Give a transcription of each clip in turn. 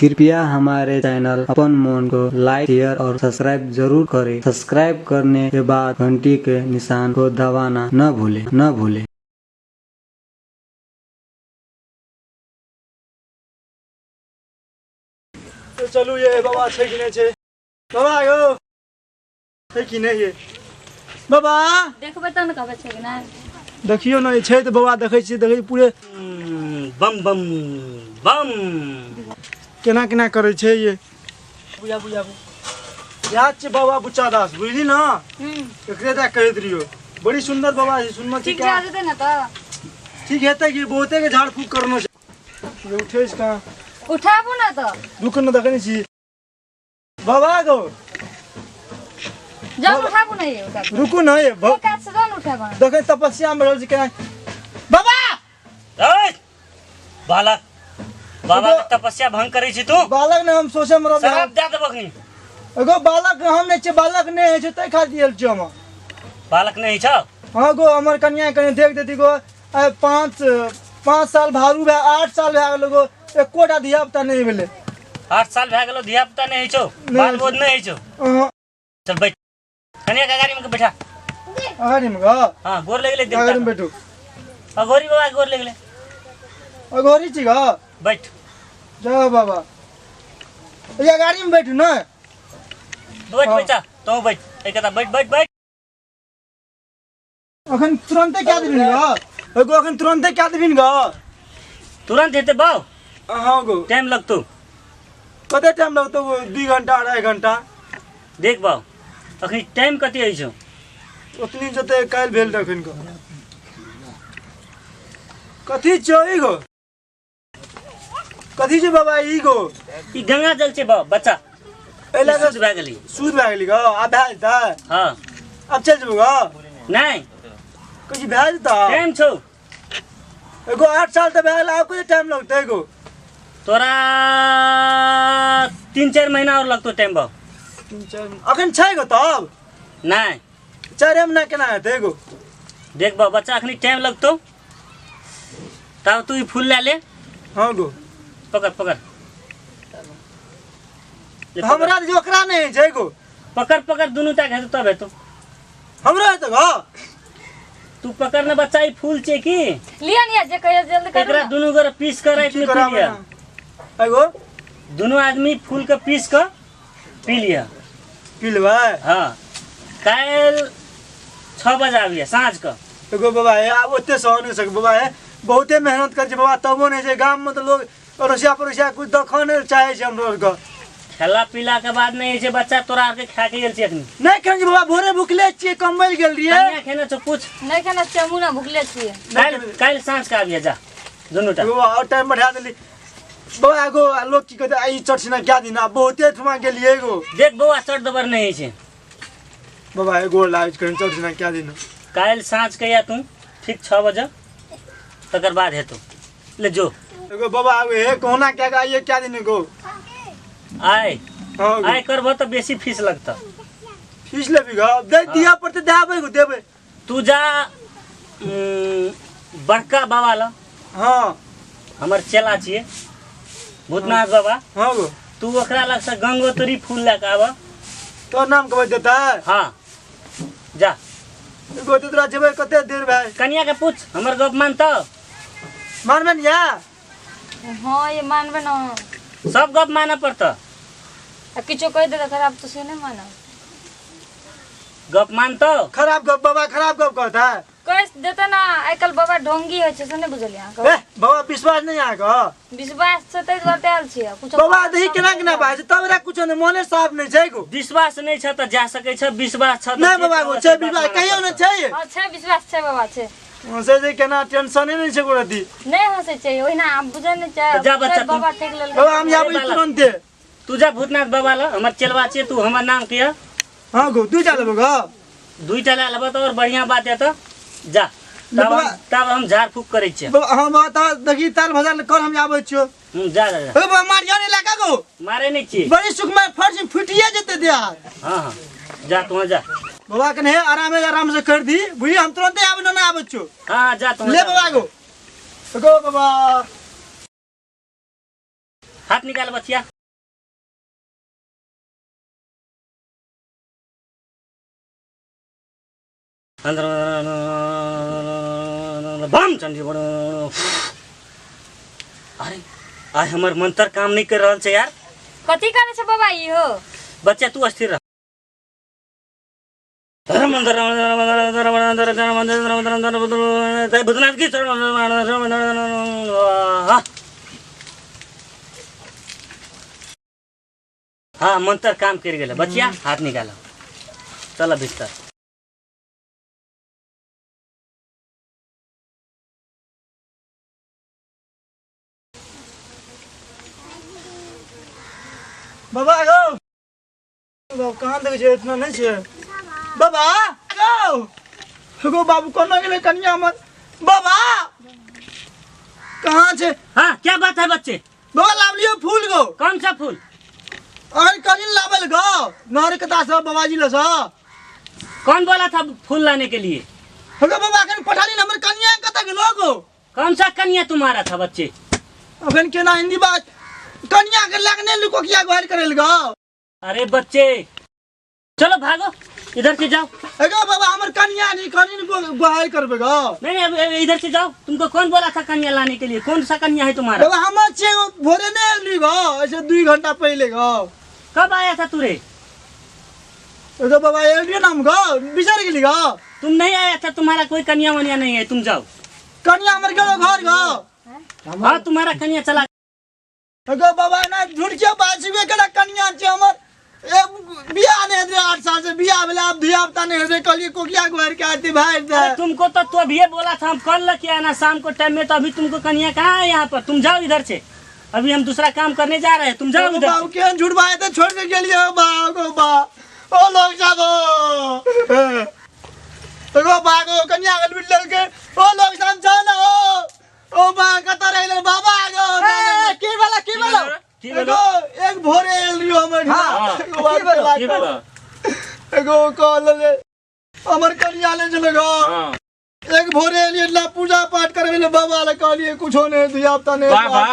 कृपया हमारे चैनल अपन मोन को लाइक, शेयर और सब्सक्राइब जरूर करें। सब्सक्राइब करने के बाद घंटी के निशान को दबाना न भूलें न भूलें। तो चलू ये बाबा छै कि नहि छै बाबा यौ छै कि नहि ये बाबा? देखबै तब ने कहबै छै कि नहि। देखियौ ने छै तऽ बाबा, देखै छियै, देखै छियै पूरे। बम बम बम केना केना करै छै ये? बुझा बुझा याद छै बाबा बुच्चा दास, बुझली ने? एकरे दए कहैत रहियो, बड़ी सुन्दर बाबा छै, सुनने छी। ठीक भए जेतै ने तऽ? ठीक हेतै कि बहुते के झाड़ फूक करना छै। ये उठै छै कहाँ? उठाबू ने तऽ। रुक ने, देखै नहि छी बाबा गो। जब उठाबू ने ये उठाबू। रुकू ने ये काज से जान उठाबू। देखै तपस्या में रहल छी केना बाबा। ए बालक, बाबा के तपस्या भंग करै छी तू? बालक ने, हम सोचे में रहल। शराब दए देबो अखनी। एगो बालक हम नहि छियै, बालक नहि होइ छै तै खातिर आयल छियै हम। बालक नहि छौ? हँ गो, हमर कनिया कनि देख देती गो। आइ 5 साल भारू भए 8 साल भए गेल गो, एकोटा धिया पुता नहि भेलै। 8 साल भए गेलो, धिया पुता नहि होइ छौ? बाल बोध नहि होइ छौ? अहाँ। चल बैठ, कनिया के गाड़ी में बैठा। अगाडि में गो? हाँ, गोर लग गेलै। अगाडि में बैठू। अघोरी बाबा के गोर लग गेलै। अघोरी छी गो? बैठ। जाओ बाबा, ये गाड़ी में बैठू ने। बैठ। हाँ। बैठा, तू बैठ, एक बैठ बैठ बैठ। अखन तुरंते क्या देबिन गो? एगो अखन तुरंते क्या देबिन गो? तुरंत हेतै बाउ? हाँ गो। टाइम लगतौ। कते टाइम लगतौ गो? 2 घंटा, 2.5 घंटा? देख बाउ, अखनी टाइम कते अछि? ओतनी जते काल्हि भेल तखन गो। कथी छौ ई गो? कथी छै बाबा ई गो? ई गंगा जल छै बाउ, बच्चा। एहि लए शुद्ध भए गेली। शुद्ध भए गेली गो? आब भए जेतै? हाँ। आब चलि जेबौ गो? नहि। कहै छी भए जेतै? टाइम छौ। एगो 8 साल तऽ भए गेल, आब कते टाइम लगतै एगो? तोरा 3-4 महीना और लगतौ टाइम बाउ। 3-4 अखन छै गो तब? नहि। 4 महीना केना हेतै एगो? देख बाउ बच्चा, अखनी टाइम लगतौ, तब तू ई फूल लए ले। हाँ गो। पकड़ पकड़ ले, पकड़। हमरा जे ओकरा नहि छै गो। पकड़ पकड़, दुनू टा के हेतौ तब हेतौ। हमरो हेतौ गो? तू पकड़ ने बच्चा, ई फूल छै की? लिअ ने, जे कहियो जल्दी करू। एकरा ने। दुनू गोरे पीस कर राति की में पी कराबै लिअ। एगो दुनू आदमी फूल के पीस कर पी लिअ। पी लेबै? हाँ, काल्हि 6 बजे आबिए साँझ के। एगो बाबा हे, आब ओते सह नहि सकै बाबा हे, बहुते मेहनत करै छै बाबा, तबो नहि छै। गाममे तऽ लोग अड़ोसिया पड़ोसिया कुछ देखऽ नहि चाहै छै हमरो आरके। खेला पीला के बाद नहीं छै बच्चा, तोरा आरके खा के गेल छी अखनी? नहि खेने बाबा, भोरे भुखले छियै, कमबैल गेल रहियै। कनिया खेने छौ पूछ। नहि खेने छियै, हमहूँ ने भुखले छियै। काल्हि काल्हि साँझ के आबिए जा दुनू टा। एगो बाबा और टाइम बढ़ा देली बाबा। एगो लोग की कहते, ई चटसिना क्या दिन आ बहुते ठुमा गेलियै एगो। देख बौआ, चट दबर नहीं छै। बाबा एगो लागै छै चटसिना क्या दिन। काल्हि साँझ के या तू ठीक 6 बजे, तकर बाद हेतौ, ले जो। एगो बाबा आबे हे, कहुना क्या के आइए क्या दिन एगो। आय। हाँ गो। आय करबो तऽ बेसी फीस लगतौ। फीस लेबी गो? दे दिया पड़ते, देबै गो, देबै। तू जा बड़का बाबा ल। हाँ। हमर चेला छियै भूतनाथ बाबा। हाँ गो। तू ओकरा लग से गंगोत्री फूल लए के आबऽ। तोर नाम कहबै देतै? हाँ, जा। एगो तऽ तोरा जेबै कते देर भाई? कनिया के पूछ, हमर गप मानतौ? मानबै ने या? हाँ ये मानबै ने। सब गप मानऽ पड़तौ। आ किछो कहि देतै खराब तऽ से नहि मानब। गप मानतौ? खराब गप बाबा, खराब गप कहता है? कहि देतै ने, आइ काल्हि बाबा ढोंगी होइ छै, से नहि बुझलियै अहाँके? ए बाबा, विश्वास नहीं अहाँके? विश्वास छै, ताहि दुआरे तऽ आयल छियै कुछो। बाबा दही केना केना बाजै छै, तब एकरा कुछो नहि, मोने साफ नहि छै गो। विश्वास नहि छ तऽ जा सकै छ, विश्वास छ तऽ नहि जे बाबा गो, कहबह छै से बात विश्वास मानऽ कहियो नहि पड़तौ। छै। हँ छै, विश्वास छै बाबा, छै। हँसै छै केना, टेंशने नहि छै एको रत्ती। नहि हँसै छै, ओहिना आब बुझै नहि छै। तऽ जा बच्चा छै तू। बाबा ठकि लेलकै। बाबा, हम आबै बालक। तुरन्ते। तू जा भूतनाथ बाबा ल, हमर चेलवा छियै, तू हमर नाम के। हाँ गो, 2 टा लेबो गो? 2 टा लए लेबह तऽ और बढ़िया बात है, तऽ जा। तब हम बाबा। तब हम झाड़ फूक करै छियै। बाबा, हम बाबा तऽ देखी ताल भजार कर, हम आबै छियौ। जा जा जा। ए बाबा, मारियो नहि लगा गो। मारे नहीं छियै। बड़ी सुखमय फर्श में फुटिए जेतै देह। हाँ हाँ, जा तू जा। बाबा कने आरामे आराम से कर दी बुझली, हम तुरंते आबै न आबै छियौ। हाँ हाँ, जा तू ले जा। बाबा गो, गो बाबा। हाथ निकाल बचिया। बम चंडी। अरे आइ हमर मंत्र काम नहीं कर रहल छै यार। कथी करै छै बाबा ई हो? बच्चा तू अस्थिर रह। भूतनाथ की। हाँ मंत्र काम कर गेल। बचिया हाथ निकालो, चल बिस्तर। बाबा गो बाबा कहाँ देखै छै? इतना नहि छै बाबा गो। गो बाबू कोना गेलै कनिया हमर? बाबा कहाँ छै? हाँ क्या बात है बच्चे? बाबा लाब लियो फूल गो। कौन सा फूल? अरे कनि लाबल गो नहर कता से बाबाजी लस। कौन बोला था फूल लाने के लिए? गो बाबा अखन पठाली हमर कनिया कतऽ गेलो गो? कौन सा कन्या तुम्हारा था बच्चे? अखन केना हिंदी बात कनिया के लगने लुको किया गोहर करल गो। अरे बच्चे चलो भागो इधर से जाओ। एगो बाबा हमर कनिया नहीं कनि गोहर करबे गो। नहीं नहीं, अब इधर से जाओ। तुमको कौन बोला था कन्या लाने के लिए? कौन सा कन्या है तुम्हारा? बाबा हमर छियै भोरे नहीं एली गो, ऐसे 2 घंटा पहले गो। कब आया था तू रे? एगो बाबा एलियो नाम गो बिसर गेली गो। तुम नहीं आया था, तुम्हारा कोई कन्या वन्या नहीं है, तुम जाओ। कन्या हमर गेलो घर गो। हाँ तुम्हारा कन्या चला। एगो बाबा ना झूठ के बाजबे केना कन्या छै हमर। ए बियाह नहीं हेतै 8 साल से बियाह भेलै, आब धिया पुता नहीं हेतै, कहलियै कोकिया घर के आती भाई। अरे तुमको तो अभी ये बोला था हम कल लेके आना शाम को टाइम में, तो अभी तुमको कन्या कहाँ है यहाँ पर? तुम जाओ इधर से, अभी हम दूसरा काम करने जा रहे हैं, तुम जाओ इधर बाबू से। केहन झूठ बाजे तऽ छोड़ के गेलियै बाबू बा। ओ लोग सब एगो बागो कन्या के लूट लेलकै। ओ लोग सब जाओ ना ओ ओ बा कतऽ रहि गेलै बाबा गो। की भेलै की भेलै? की भेलो? एगो एक भोरे एल रहियो हमर। हाँ, एगो बात की भेलो? की भेलो? एगो कहल ले हमर कन्या ले चले गो। हाँ। एक भोरे एलियै ला पूजा पाठ करबे ले बाबा ले, कहलियै कुछो नहि धिया पुता नहि। बाबा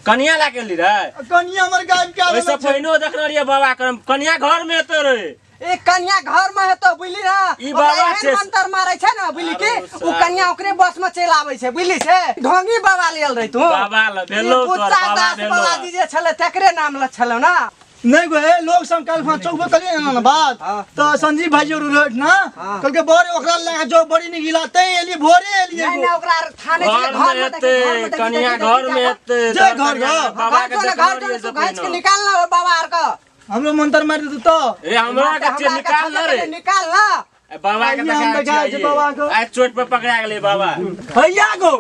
कनिया ला के ली रे? कन्या हमर गायब क्या ओइसे पहिनो देखने रहिए बाबा के, कनिया घर में एते रहे। ए कन्या घर में हेतो बुझली ना। ई ओकरा बाबा एहन छै। मंत्र मारै छै ना बुझली की अरे उ कन्या ओकरे बस में चलि आबै छै बुझली से। ढोंगी बाबा लेल रही तू। बाबा ल भेलो ई तोर बुच्चा बाबा दास भेलो। बाबा जी जे छलै तकरे नाम ल छलौ ना। नहीं गो हे लोग सब काल्हि खुना चौक पर कहलियै ने बात हाँ। तऽ संजीव भाई जी रहे ना, हाँ। कहलकै बड़े ओकरा लगा जो बड़ी निक गिला तैं एलियै भोरे एलियै नहीं गो। नहीं ओकरा थाने छलै घर घर में में देखी घर में एते देखी कनिया देखी, घर में देखी, एते जे तोर घर कनिया गो। बाबा घर के जो ना देखने घर जो रहिए ना तू से घांच के पहिनो। निकाल ना बाबा आर के। हमरो मंत्र मारि देतौ तऽ ए हमरा के हमरा चे निकाल ना रे। निकाल ना। ए, बाबा के आइए हम देखा देखा छै बाबा के। आइ चोट पर पकड़ा गेलै बाबा। भैया गो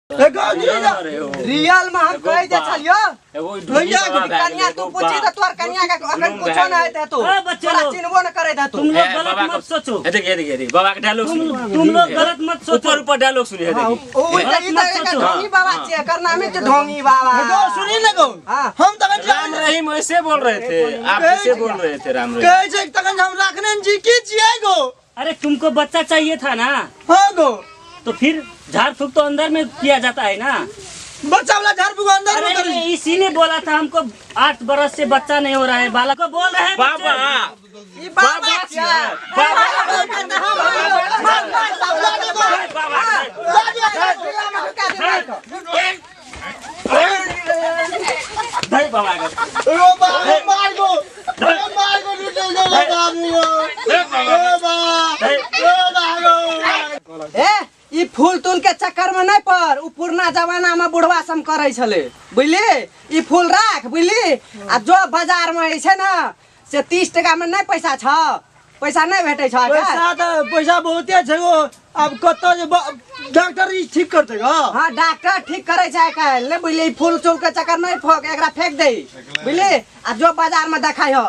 एगो जी ना। अरे ओ। रियल में हम एगो कहि दे बा। छलियो एगो ढोंगी भैया बाबा गो, भए कन्या गेलै, तू एगो पूछी बा। तऽ तोहर कन्या के अखन जुलुम कुछो भए न होइत हेतौ। ए, बच्चे तोरा लोग। चिन्हबो न करैत हेतौ। तुम लोग ए, गलत बाबा मत के- सोचो। ए, देखिए देखिए देखिए बाबा के डायलॉग तुम सुनिए। तुम लोग गलत मत सोचो। ऊपर ऊपर डायलॉग सुनिए देखिए। ओ ई तऽ गलत ई मत तऽ एकर सोचो। ढोंगी बाबा छियै, एकर नामे छै ढोंगी बाबा। एगो सुनी ने गो। हाँ। हम तखन राम रहीम ऐसे बोल रहे थे, आप कैसे बोल रहे थे राम रहीम? कहै छै तखन हम राखने जी की छियै गो। अरे तुमको बच्चा चाहिए था ना? हाँ गो। तो फिर झाड़ फूक तो अंदर में किया जाता है ना। बच्चा वाला झाड़ फूक अंदर में अरे करी। इसी ने बोला था हमको 8 बरस से बच्चा नहीं हो रहा है, बालक को बोल रहे हैं बच्चे। बाबा ई बाबा बाबा छियै। बाबा धै बाबा के। एगो बाबू मार गो। एगो मार गो लुटे गो बाबू गो। ए बा। ए बाबू। ए ई फूल तूल के चक्कर में नहीं पर, उ पुरना जमाना में बुढ़वा सब करे छले बुझली। ई फूल राख बुझली, आ जो बाजार में जे छै ना से 30 टका में नहीं पैसा छ, पैसा नहीं भेटै छ आइ काल्हि। पैसा तऽ पैसा बहुते छै गो। आब कतऽ जे डॉक्टर ई ठीक करतै गो। हाँ डॉक्टर ठीक करे छै आइ काल्हि नहीं बुझली। ई फूल तूल के चक्कर नहीं फोक, एकरा फेंक दे बुझली। आ जो बाजार में देखाइ हो।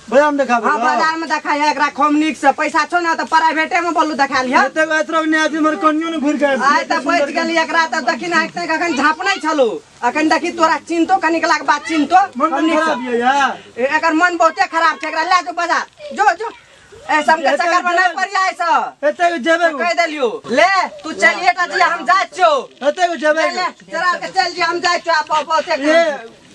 बाजार में देखाबै हाँ गो। बाजार में देखाइ हो एकरा खूब नीक से। पैसा छौ ना तऽ प्राइवेटे में बोलू देखा लिह। एते एतरो नहि आदमी हमर कनियो ने घुरि के आबि। आइ तऽ बचि गेली एकरा तऽ देखी ना एखन अखन झाँपने छलू, अखन देखी तोरा चिन्हतो कनिक लाग बात चिन्हतो। मन खूब नीक से। खराब ये यार। ए, एकर मन बहुते खराब छै, एकरा लए जो बाजार जो जो। ए सबके चक्कर में नहीं पड़िया ऐसा। एते जेबै गो। कहि देलियो ले तू चलिए टा जी, हम जाइ छियौ। एते जेबै ले, ले, गो। तोरा आरके चलि जी, हम जाइ छियौ। आ बहुते ए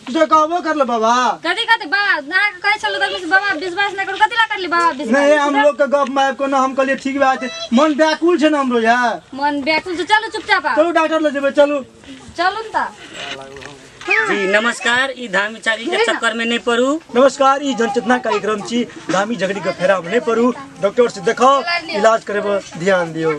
तू तो कहबो कर ले बाबा। कथी कथी बाबा अहाँ के कहै छलहुँ तखन से बाबा विश्वास नहि करू, कथी ला करली बाबा विश्वास? नहीं, हम लोग के गप मार को ना, हम कहलिए ठीक बात है, मन व्याकुल छै ना हमरो यार। मन व्याकुल छै, चलू चुपचाप आउ। चलू डॉक्टर लग जेबै, चलू। चलू ने तऽ। जी नमस्कार, ई धामी चारी के चक्कर में नहीं पड़ू। नमस्कार, ई जनचेतना कार्यक्रम छी, धामी झगड़ी के फेरा में नहीं पड़ू, डॉक्टर से देखाओ, इलाज करेब, ध्यान दियो।